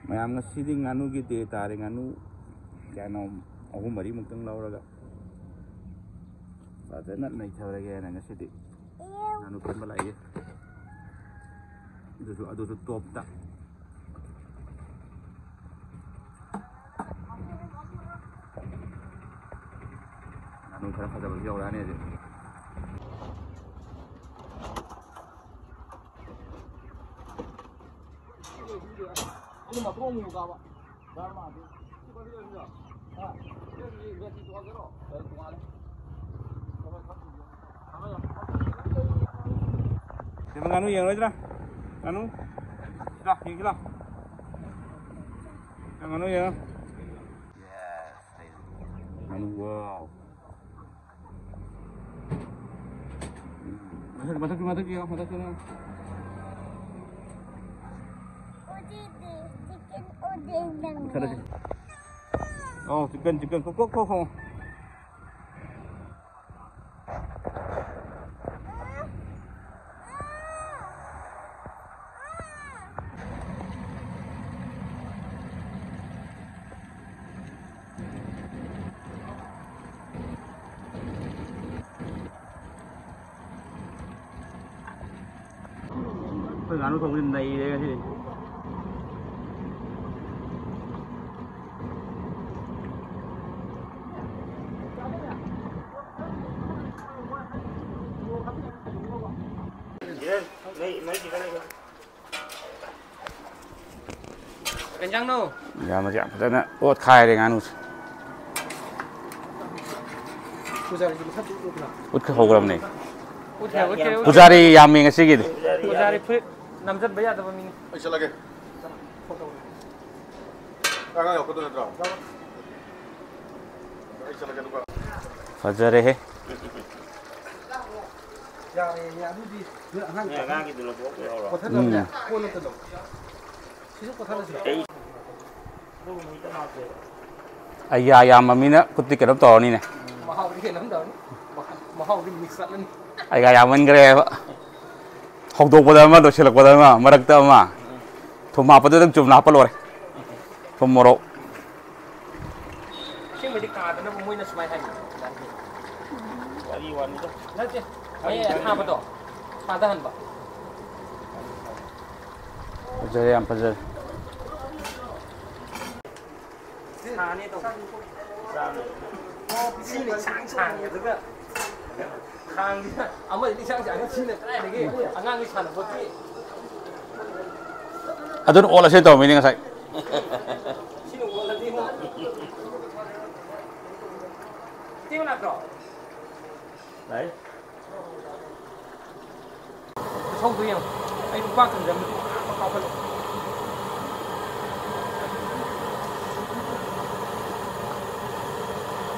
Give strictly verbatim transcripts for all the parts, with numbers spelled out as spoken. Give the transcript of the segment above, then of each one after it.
ꯃꯌꯥꯝ, ꯉꯁꯤꯗꯤ ꯉꯥꯅꯨꯒꯤ ꯗꯦ ꯇꯥꯔꯦ꯫ ꯉꯥꯅꯨ ꯀꯌꯥꯅꯣ, ꯑꯍꯨꯝ ꯃꯔꯤꯃꯨꯛꯇꯪ ꯂꯧꯔꯒ ꯐꯖꯅ ꯅꯩꯊꯔꯒꯦꯅ ꯉꯁꯤꯗꯤ ꯉꯥꯅꯨ ꯈꯟꯕ ꯂꯥꯛꯏ꯫ ꯑꯗꯨꯁꯨ, ꯑꯗꯨꯁꯨ ꯇꯣꯞꯇ꯫ ꯉꯥꯅꯨ ꯈꯔ ꯐꯖꯕꯁꯨ ꯌꯧꯔꯛꯑꯅꯤ ꯍꯧꯖꯤꯛ꯫ ꯀꯩꯅꯣ, ꯉꯥꯅꯨ ꯌꯦꯡꯉꯔꯣꯏꯗ꯭ꯔꯥ? ꯉꯥꯅꯨ? ꯁꯤꯗ, ꯌꯦꯡꯁꯤ ꯂꯥꯎ꯫ ꯅꯪ ꯉꯥꯅꯨ ꯌꯦꯡꯉꯣ꯫ ꯉꯥꯅꯨ, wow꯫ ꯃꯊꯛ, ꯃꯊꯛ, ꯃꯊꯛ ꯌꯦꯡꯉꯣ, ꯃꯊꯛ ꯌꯦꯡꯉꯣ꯫ ꯃꯨꯊꯠꯂꯁꯤ꯫ ꯑꯧ, chicken, chicken꯫ ꯀꯣ, ꯀꯣ, ꯀꯣ, ꯀꯣ꯫ ꯑꯩꯈꯣꯏ ꯉꯥꯅꯨ ꯊꯣꯡꯕꯁꯤ ꯅꯩꯔꯦ ꯉꯁꯤꯗꯤ꯫ ꯀꯩ ꯏꯟꯖꯥꯡꯅꯣ? ꯏꯌꯥꯝꯕꯁꯦ ꯌꯥꯝ ꯐꯖꯅ ꯑꯣꯠꯈꯥꯏꯔꯦ ꯉꯥꯅꯨꯁꯦ꯫ ꯄꯨꯖꯥꯔꯤꯁꯦ ꯃꯁꯛ ꯎꯠꯂꯨꯗꯅ꯫ ꯎꯠꯈ꯭ꯔ ꯍꯧꯈ꯭ꯔꯕꯅꯦ꯫ ꯎꯠꯈ꯭ꯔꯦ, ꯎꯠꯈ꯭ꯔꯦ, ꯎꯠꯈ꯭ꯔꯦ꯫ ꯄꯨꯖꯥꯔꯤ ꯌꯥꯝꯃꯤ ꯉꯁꯤꯒꯤꯗꯤ꯫ ꯄꯨꯖꯥꯔꯤ ꯐꯨꯔꯤꯠ ꯅꯝꯖꯟꯕ ꯌꯥꯗꯕ ꯃꯤꯅꯤ꯫ ꯑꯩ ꯆꯠꯂꯒꯦ꯫ ꯑꯉꯥꯡ ꯌꯥꯎꯔꯛꯀꯗꯣꯏ ꯅꯠꯇ꯭ꯔꯣ? ꯑꯩ ꯆꯠꯂꯒꯦ ꯑꯗꯨꯒ꯫ ꯐꯖꯔꯦꯍꯦ꯫ ꯌꯥꯔꯦ, ꯌꯥꯔꯦ, ꯑꯗꯨꯗꯤ ꯅꯣꯏ ꯑꯉꯥꯡ ꯅꯣꯏ ꯑꯉꯥꯡꯒꯤꯗꯨ ꯂꯧꯊꯣꯛꯈ꯭ꯔꯣ꯫ ꯀꯣꯊꯅꯕꯅꯦ, ꯎꯝ꯫ ꯀꯣꯟꯅ ꯇꯧ꯫ ꯁꯤꯁꯨ ꯀꯣꯊꯅꯁꯤꯔꯣ? ꯑꯩ ꯑꯗꯨꯒꯨꯝꯕ ꯍꯦꯛꯇ ꯂꯥꯛꯇꯦꯕ꯫ ꯑꯩ ꯌꯥ ꯌꯥꯝꯕ ꯃꯤꯅ ꯈꯨꯠꯇꯤ ꯀꯩꯅꯣꯝ ꯇꯧꯔꯅꯤꯅꯦ꯫ ꯃꯍꯥꯎꯗꯤ ꯀꯩꯅꯣꯝ ꯇꯧꯔꯅꯤ꯫ ꯃꯍꯥꯎꯗꯤ mix ꯆꯠꯂꯅꯤ꯫ ꯑꯩ ꯌꯥ ꯌꯥꯝꯃꯟꯈ꯭ꯔꯦꯕ꯫ ꯍꯧꯗꯣꯛꯄꯗ ꯑꯃ, ꯂꯣꯏꯁꯤꯜꯂꯛꯄꯗ ꯑꯃ, ꯃꯔꯛꯇ ꯑꯃ꯫ ꯊꯨꯝ ꯍꯥꯞꯄꯗꯨꯗꯪ ꯆꯨꯝꯅ ꯍꯥꯞꯄ ꯂꯣꯏꯔꯦ꯫ ꯊꯨꯝ ꯃꯣꯔꯣꯛ꯫ ꯑꯁꯦꯡꯕꯗꯤ ꯀꯥꯗꯅꯕ ꯃꯣꯏꯅ ꯁꯨꯃꯥꯏꯅ ꯍꯥꯏꯕꯅꯦ꯫ ꯋꯥꯔꯤ ꯋꯥꯅꯤꯗ꯫ ꯅꯠꯇꯦ, ꯃꯌꯥꯏ ꯑꯊꯥꯕꯗꯣ ꯊꯥꯗꯍꯟꯕ꯫ ꯐꯖꯔꯦ, ꯌꯥꯝ ꯐꯖꯔꯦ꯫ ꯁꯥꯅꯤ ꯇꯧꯕ꯫ ꯁꯤꯅ ꯏꯁꯥꯡ ꯁꯥꯡꯉꯦ, ꯑꯗꯨꯒ ꯈꯥꯡꯁꯤꯅ ꯑꯃꯗꯤ ꯏꯁꯥꯡ ꯁꯥꯡꯉꯦ, ꯁꯤꯅ ꯀꯗꯥꯏꯗꯒꯤ ꯑꯉꯥꯡꯒꯤ ꯁꯥꯟꯅꯄꯣꯠꯀꯤ꯫ ꯑꯗꯨꯅ ꯑꯣꯜꯂꯁꯦ ꯇꯧꯔꯝꯃꯤꯅꯦ ꯉꯁꯥꯏ꯫ ꯁꯤꯅ ꯑꯣꯜꯂꯗꯤ ꯑꯃꯨꯛ꯫ ꯏꯇꯩꯃ ꯂꯥꯛꯇ꯭ꯔꯣ? ꯂꯥꯛꯏ꯫ ꯈꯨꯁꯧꯗꯣ ꯌꯦꯡꯉꯣ꯫ ꯑꯩ ꯅꯨꯄꯥ ꯈꯟꯖꯕꯅꯤ꯫ ꯀꯥꯞꯄ ꯀꯥꯞꯄ ꯂꯩ꯫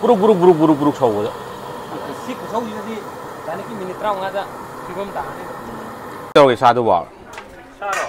ꯒꯨꯔꯨꯛ ꯒꯨꯔꯨꯛ ꯒꯨꯔꯨꯛ ꯒꯨꯔꯨꯛ ꯒꯨꯔꯨꯛ ꯁꯧꯕꯗ꯫ ꯁꯤ ꯈꯨꯁꯧꯁꯤꯗꯗꯤ ꯗꯥꯏꯔꯦꯛꯀꯤ ꯃꯤꯅꯤꯠ ꯇꯔꯥꯃꯉꯥꯗ ꯐꯤꯕꯝ ꯇꯥꯔꯅꯤ꯫ ꯇꯧꯔꯒꯦ ꯁꯥꯗꯨꯕꯣ꯫ ꯁꯥꯔꯣ?